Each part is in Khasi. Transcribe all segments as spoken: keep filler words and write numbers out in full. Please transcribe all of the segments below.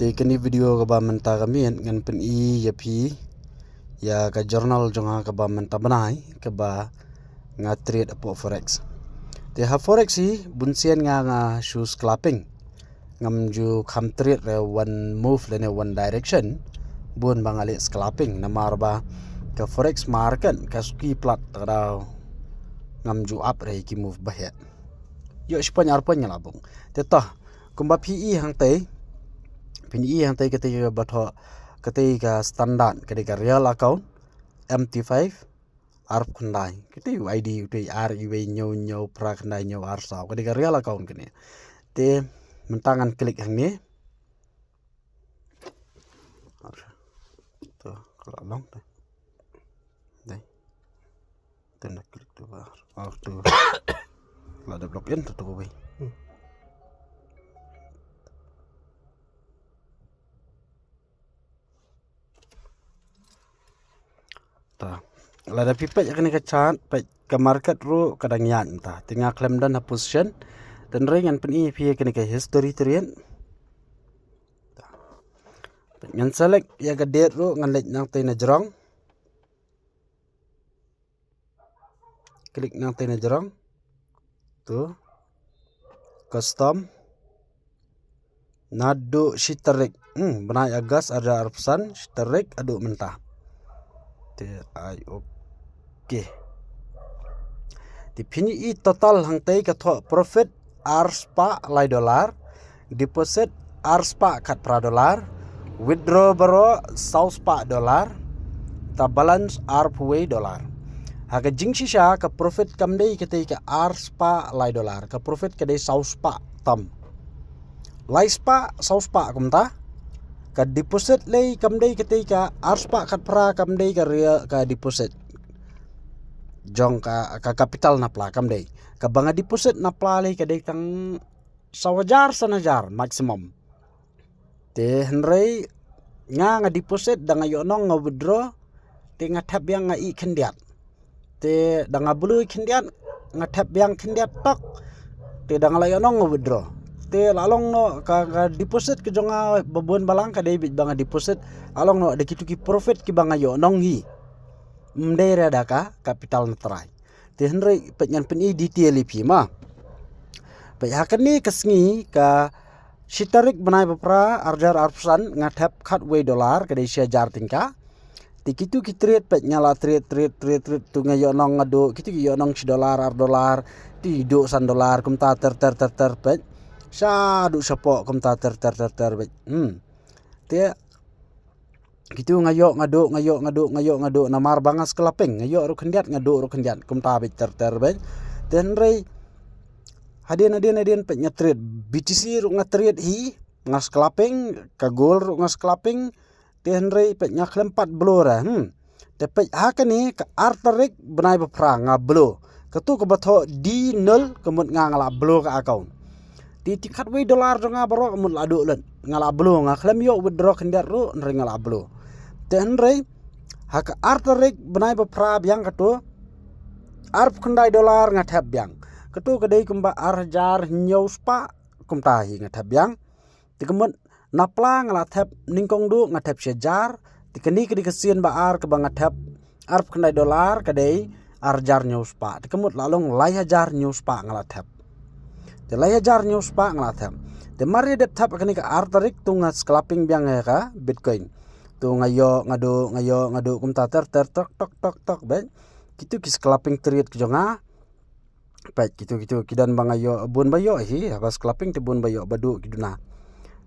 Te kani video kaba mynta ka miet ngan pyni ïa phi ïa ka journal jong nga kaba mynta bnai kaba nga trade hapoh forex. Te ha forex hi bun sien nga nga shu scalping. Ngam ju kham trade re one move lane one direction. Bun ba nga leh scalping namar ba ka forex market ka suki plat ta daw ngam ju ap re ki move ba heh. Ïoh shi point ar point nga la bung. Te toh kumba phi i hangtei, phi i hangtei katei ka batho, katei ka standard, katei ka real account, M T five, arphew khyndai. Katei u I D, katei ar iwei hynñiew hynñiew phra khyndai hynñiew ar saw. Katei ka real account kane. Te mynta ngan click hangne. To, ka la long te. Dei. Te na click tu ba. Oh, tu. La da block in tu tu wei. Ta. Lada phi peit kane ka chart, peit ka market ruh ka dang ïaid mynta. Te nga khlem don ha position. Te hynrei ngan pyni phi kane ka history trend. Ta. Peit ngan select ïa ka date ruh ngan leit nangtei na jrong. Click nangtei na jrong. Tu. Custom. Naduh shi tarik. Hmm, bnai August arhajar arphew san, shi tarik haduh mynta. Te ai okay. Te phin i total hangtei ka thoh profit ar spah lai dollar, deposit ar spah khatphra dollar, withdraw baroh saw spah dollar, ta balance arphew wei dollar. Ha ka jingshisha ka profit kam dei katei ka ar spah lai dollar, ka profit ka dei saw spah tam. Lai spah, saw spah kumta. Ka deposit lei kam dei katei ka ar spah khatphra kam dei ka ria ka deposit. Jong ka, ka capital na pla kam dei. Kaba nga deposit na pla lei ka dei tang saw hajar san hajar maximum. Te hynrei nga nga deposit da nga ïoh nong nga withdraw. Te nga thep biang nga i khyndiat. Te da nga blue khyndiat nga thep biang khyndiat tok. Te da nga la ïoh nong nga withdraw. Te la long noh ka, ka deposit ka jong nga babun balang ka dei bit ba nga deposit. La long noh da kitu ki profit kiba nga ïoh nong hi. Ym dei re da ka capital na trai. Te hynrei peit ngan pyni detail ïa phi ma. Peit ha kane ka sngi ka shi tarik bnai ba phra arhajar arphew san nga thep khatwei dollar ka dei shi hajar tyngka. Te kitu ki trade peit nga la trade, trade, trade, trade tu nga ïoh nong nga duh, kitu ki ïoh nong shi dollar, ar dollar, ti duh san dollar, kumta ter ter ter ter peit. Sha duh shapoh kumta ter ter ter ter peit. Hmm. Te kitu nga ïoh nga duh, nga ïoh nga duh, nga ïoh nga duh, namar ba nga scalping, nga ïoh ruh khyndiat, nga duh ruh khyndiat, kumta beit ter ter beit. Te hynrei hadien hadien hadien peit nga trade, B T C ruh nga trade hi, nga scalping, ka gold ruh nga scalping. Te hynrei peit nga khlem pat blow re, hmm. Te peit ha kane ka ar tarik bnai ba phra nga blow. Katu kaba thoh D nol ka mut nga nga la blow ka account. Te ti khatwei dollar jong nga baroh ka mut la duh lut. Nga la blow, nga khlem ïoh withdraw khyndiat ruh hynrei nga la blow. Te hynrei ha ka ar tarik bnai ba phra biang katu arphew khyndai dollar nga thep biang. Katu ka dei kumba ar hajar hynñiew spah kumta hi nga thep biang. Te ka mut na pla nga la thep nyngkong duh nga thep shi hajar. Te kane ka dei ka sien ba ar kaba nga thep arphew khyndai dollar ka dei ar hajar hynñiew spah. Te ka mut la long lai hajar hynñiew spah nga la thep. Te lai hajar hynñiew spah nga la thep. Te mar ïa dep thep kane ka ar tarik tu nga scalping biang ïa ka Bitcoin. Tu nga ïoh nga duh, nga ïoh nga duh kumta ter ter tok tok tok tok beit. Kitu ki scalping trade ki jong nga. Peit kitu kitu ki don ba nga ïoh, bun ba ïoh hi, haba scalping te bun ba ïoh ba duh ki duna.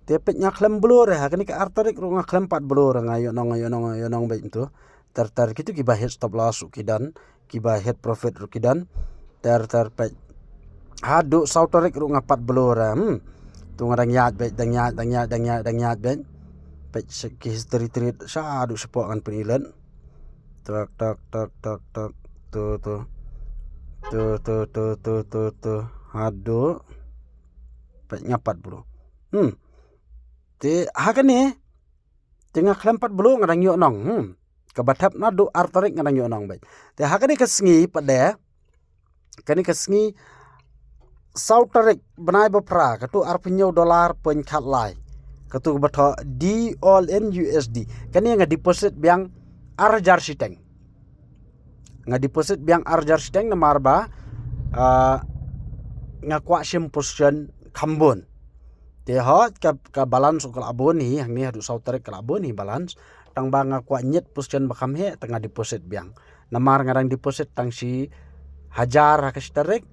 Te peit nga khlem blow re ha kane ka ar tarik ruh nga khlem pat blow re, nga ïoh nong, nga ïoh nong, nga ïoh nong beit tu. Ter ter kitu kiba hit stop loss ruh ki don, kiba hit profit ruh ki don. Ter ter peit. Haduh saw tarik ruh nga pat blow re. Hmm. Tu nga dang ïaid beit, dang ïaid, dang ïaid, dang ïaid, dang ïaid beit. Peit ki history trade sha haduh shapoh ngan pyni lut. Tak tak tak tak tak. Tu tu. Tu tu tu tu tu tu. Haduh. Peit nga pat blow. Hmm. Te ha kane. Te nga khlem pat blow nga dang ïoh nong. Hmm. Kaba thep naduh ar tarik nga dang ïoh nong beit. Te ha kane ka sngi pat de. Kane ka sngi saw tarik bnai ba phra katu arphew hynñiew dollar point khatlai. Katu kaba thoh D all in U S D. Kane nga deposit biang ar hajar shiteng. Nga deposit biang ar hajar shiteng namar ba, ah, nga kwah shim position kham bun. Te hooid ka, ka balance ka la bun hi, hangne haduh saw tarik ka la bun hi balance. Tang ba nga kwah nyit position ba kham heh, te nga deposit biang. Namar nga dang deposit tang shi hajar ha ka shi tarik,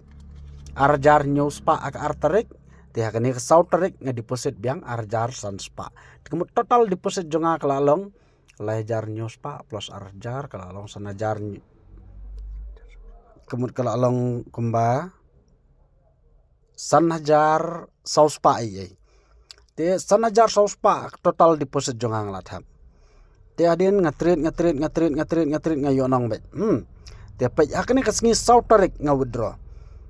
ar hajar hynñiew spah ha ka ar tarik, te ha kane ka saw tarik nga deposit biang ar hajar san spah. Te ka mut total deposit jong nga ka la long lai hajar hynñiew spah plus ar hajar ka la long san hajar hynñiew. Ka mut ka la long kumba san hajar saw spah ei ei. Te san hajar saw spah total deposit jong nga nga la thep. Te hadien nga trade, nga trade, nga trade, nga trade, nga trade, nga ïoh nong beit. Hmm. Te peit ha kane ka sngi saw tarik nga withdraw.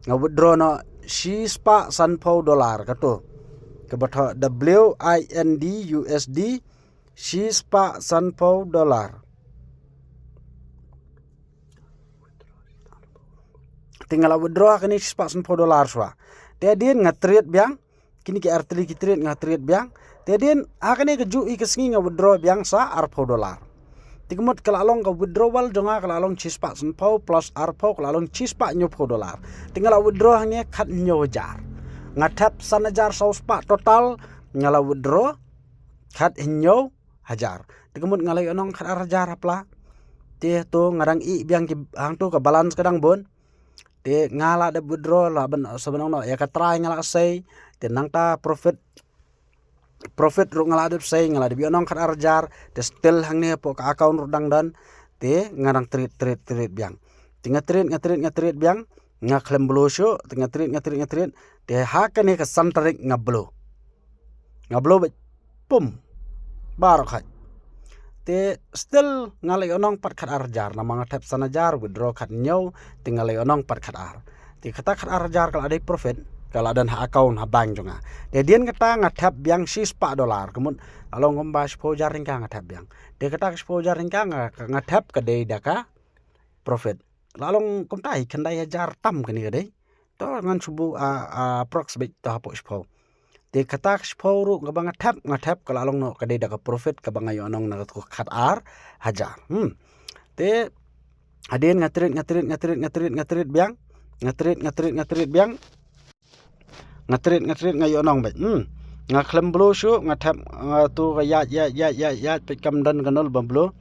Nga withdraw noh shi spah sanphew dollar katu. Kaba thoh W I N D U S D shi spah sanphew dollar. Te nga la withdraw ha kane shi spah sanphew dollar shuwa. Te hadien nga trade biang, kine ki ar tylli ki trade nga trade biang. Te hadien ha kane kajuh hi ka sngi nga withdraw biang sa arphew dollar. Te ka mut ka la long ka withdrawal jong nga ka la long shi spah sanphew plus arphew ka la long shi spah hynñiewphew dollar. Te nga la withdraw hangne khat hynñiew hajar. Nga thep san hajar saw spah total, nga la withdraw khat hynñiew hajar. Te ka mut nga la ïoh nong khat ar hajar hapla. Te to nga dang ih biang ki hangtu ka balance ka dang bun. Te nga la dep withdraw la ban sa ban ong noh ïa ka trai nga la sei. Te nangta profit, profit ruh nga la dep sei, nga la dep ïoh nong khat ar hajar. Te still hangne hapoh ka account ruh dang don. Te nga dang trade, trade, trade biang. Te nga trade, nga trade, nga trade biang. Nga khlem blow shuh, te nga trade, nga trade, nga trade. Te ha kane ka san tarik nga blow. Nga blow beit pum. Baroh khat. Te still nga la ïoh nong pat khat ar hajar, namar nga thep san hajar, withdraw khat hynñiew, te nga la ïoh nong pat khat ar. Te kata khat ar hajar ka la dei profit, ka la don ha account ha bank jong nga. Te hadien kata nga thep biang shi spah dollar, ka mut la long kumba shiphew hajar tyngka nga thep biang. Te kata ka shiphew hajar tyngka nga, nga thep ka dei da ka profit. La long kumta hi khyndai hajar tam kane ka dei. To ngan shu buh, ah, ah, approx beit to hapoh shiphew. Te kata ka shiphew ruh kaba nga thep, nga thep ka la long noh ka dei da ka profit kaba nga ïoh nong na katu ka khat ar hajar. Hmm. Te hadien nga trade, nga trade, nga trade, nga trade, nga trade biang. Nga trade, nga trade, nga trade biang. Nga trade, nga trade, nga ïoh nong beit. Hmm. Nga khlem blow shuh, nga thep, nga tu ka ïaid, ïaid, ïaid, ïaid, ïaid, peit kam don ka nul ba blow.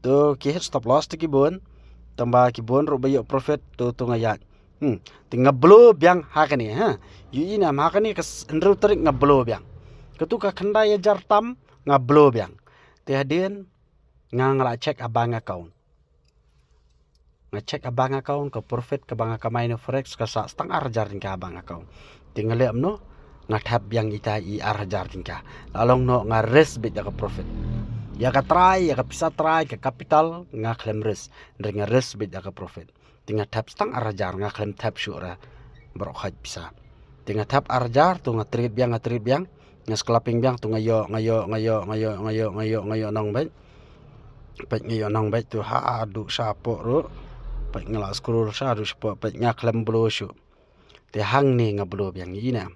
Tu ki hit stop loss tu ki bun. Tang ba ki bun ruh ba ïoh profit, tu, tu nga ïaid. Hmm. Te nga blow biang ha kane, ha. Ïohi ne em ha kane ka s-, hynriew tarik nga blow biang. Katu ka khyndai hajar tam nga blow biang. Te hadien nga, nga la check ha bank account. Nga check ha bank account, ka profit kaba nga kamai na forex ka sah tang ar hajar tyngka ha bank account. Te nga leh kumno, nga thep biang ita i ar hajar tyngka. La long noh nga risk beit ïa ka profit. Ïa ka trai, ïa ka pisa trai, ka capital, nga khlem risk. Hynrei nga risk beit ïa ka profit. Te nga thep tang ar hajar, nga khlem thep shuh re baroh khat pisa. Te nga thep ar hajar, tu nga trade biang, nga trade biang. Nga scalping biang, tu nga ïoh, nga ïoh, nga ïoh, nga ïoh, nga ïoh, nga ïoh, nga ïoh nong beit. Peit nga ïoh nong beit tu haduh shapoh ruh. Peit nga la scroll sha haduh shapoh, peit nga khlem blow shuh. Te hangne nga blow biang, ïohi ne em.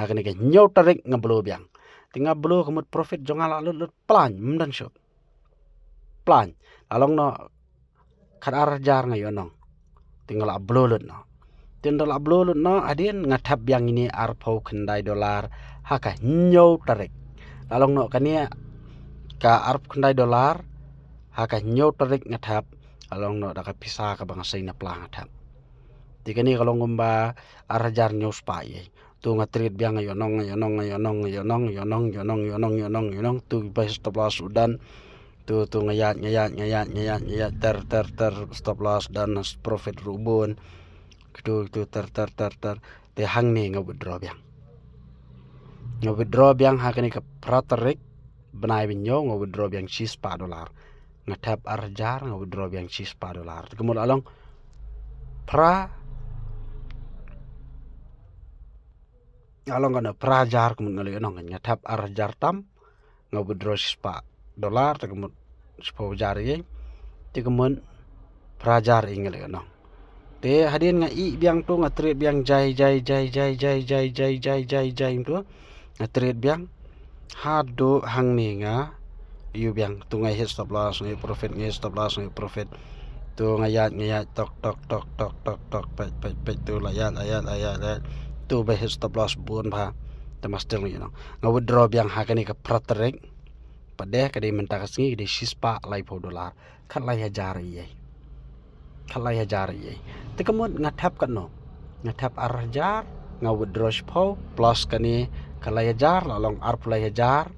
Ha kane ka hynñiew tarik nga blow biang. Te nga blow ka mut profit jong nga la lut lut plan, ym don shuh. Plan. La long noh khat ar hajar nga ïoh nong. Te nga la blow lut noh. Te nga la blow lut noh, hadien nga thep biang ine arphew khyndai dollar ha ka hynñiew tarik. La long noh kane ka arphew khyndai dollar ha ka hynñiew tarik nga thep. La long noh da ka pisa kaba nga sei na pla nga thep. Te kane ka long kumba ar hajar hynñiew spah ei. Tu nga trade biang nga ïoh nong, nga ïoh nong, nga ïoh nong, nga ïoh nong, ïoh nong, ïoh nong, ïoh nong, ïoh nong, ïoh nong, tu ba stop loss u don. Tu, tu nga ïaid, nga ïaid, nga ïaid, nga ïaid, nga ïaid, ter, ter, ter, stop loss don, profit ruh bun. Tu, tu, ter, ter, ter, ter. Te hangne nga withdraw biang. Nga withdraw biang ha kane ka phra tarik bnai ba hynñiew nga withdraw biang shi spah dollar. Nga thep ar hajar, nga withdraw biang shi spah dollar. Te ka mut la long phra, la long kane phra hajar, ka mut nga la ïoh nong, nga thep ar hajar tam, nga withdraw shi spah dollar, te ka mut shiphew hajar ei. Te ka mut phra hajar ei nga la ïoh nong. Te hadien nga ih biang tu nga trade biang jai, jai, jai, jai, jai, jai, jai, jai, jai, jai tu. Nga trade biang. Haduh hangne nga ïoh biang, tu nga hit stop loss, nga ïoh profit, nga hit stop loss, nga ïoh profit. Tu nga ïaid, nga ïaid, tok tok tok tok tok tok, peit peit peit, tu la ïaid la ïaid la ïaid la ïaid. Tu ba hit stop loss bun bha. Te ma still nga ïoh nong, nga withdraw biang ha kane ka phra tarik. Pat de ka dei mynta ka sngi ka dei shispah laiphew dollar. Khatlai hajar ïa. Khatlai hajar ïa. Te ka mut nga thep katno? Nga thep ar hajar, nga withdraw shiphew plus kane khatlai hajar, la long arphew lai hajar.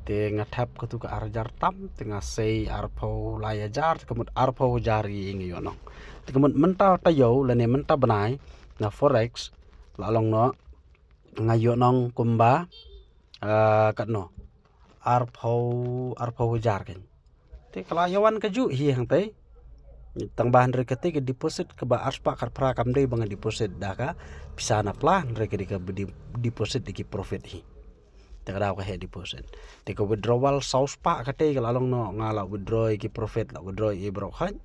Te nga thep katu ka ar hajar tam, te nga sei arphew lai hajar, te ka mut arphew hajar ïa nga ïoh nong. Te ka mut mynta taïew lane mynta bnai na forex la long noh nga ïoh nong kumba, ah, katno, arphew, arphew hajar kan. Te ka la ïa wan ka juh hi hangtei. Tang ba hynrei katei ka deposit kaba arspah khatphra kam dei ba nga deposit da ka pisa na pla, hynrei ka dei ka di-, deposit da ki profit hi. Te ka daw ka heh deposit. Te ka withdrawal saw spah katei ka la long noh, nga la withdraw ïa ki profit, la withdraw ïa i baroh khoit.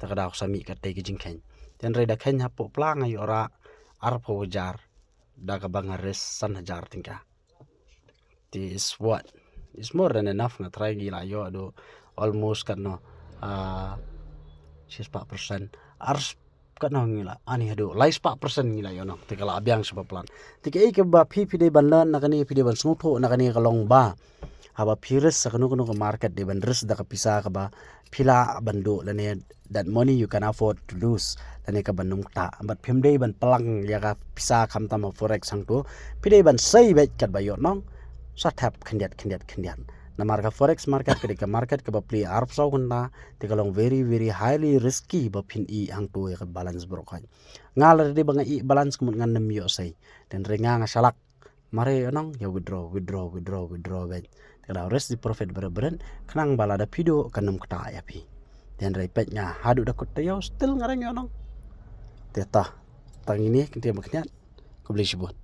Te ka daw ka sa mih katei ka jingkheiñ. Te hynrei da kheiñ hapoh pla nga ïoh rah arphew hajar da kaba nga risk san hajar tyngka. Te is what? It's more than enough, nga try ngi la ïoh haduh almost katno, ah, shispah percent. Ar s-, katno ngi la, ani haduh laispah percent ngi la ïoh nong. Te ka la biang shibun plan. Te kaei kaba phi phi dei ban learn na kane, phi dei ban sngewthuh na kane ka long ba haba phi risk ha kano kano ka market, dei ban risk da ka pisa kaba phi lah ban duh lane that money you can afford to lose, lane kaban ym ktah. Bad phim dei ban plang ïa ka pisa khamtam ha forex hangto. Phi dei ban sei beit katba ïoh nong. Sa thep khyndiat khyndiat khyndiat. Namar ka forex market ka dei ka market kaba plie arphew saw kynta, te ka long very very highly risky ba phin ïeh hangto ïa ka balance baroh khoit. Nga la dei ba nga ïeh balance ka mut ngan ym ïoh sei. Te hynrei nga nga shalak. Mare ïoh nong, ïa withdraw, withdraw, withdraw, withdraw beit. Te ka daw risk the profit bret bret, khnang ba lada phi duh kan ym ktah ïa phi. Te hynrei peit nga haduh da kut taïew still nga dang ïoh nong. Te ta, tang ine kynti ba khyndiat. Khublei shibun.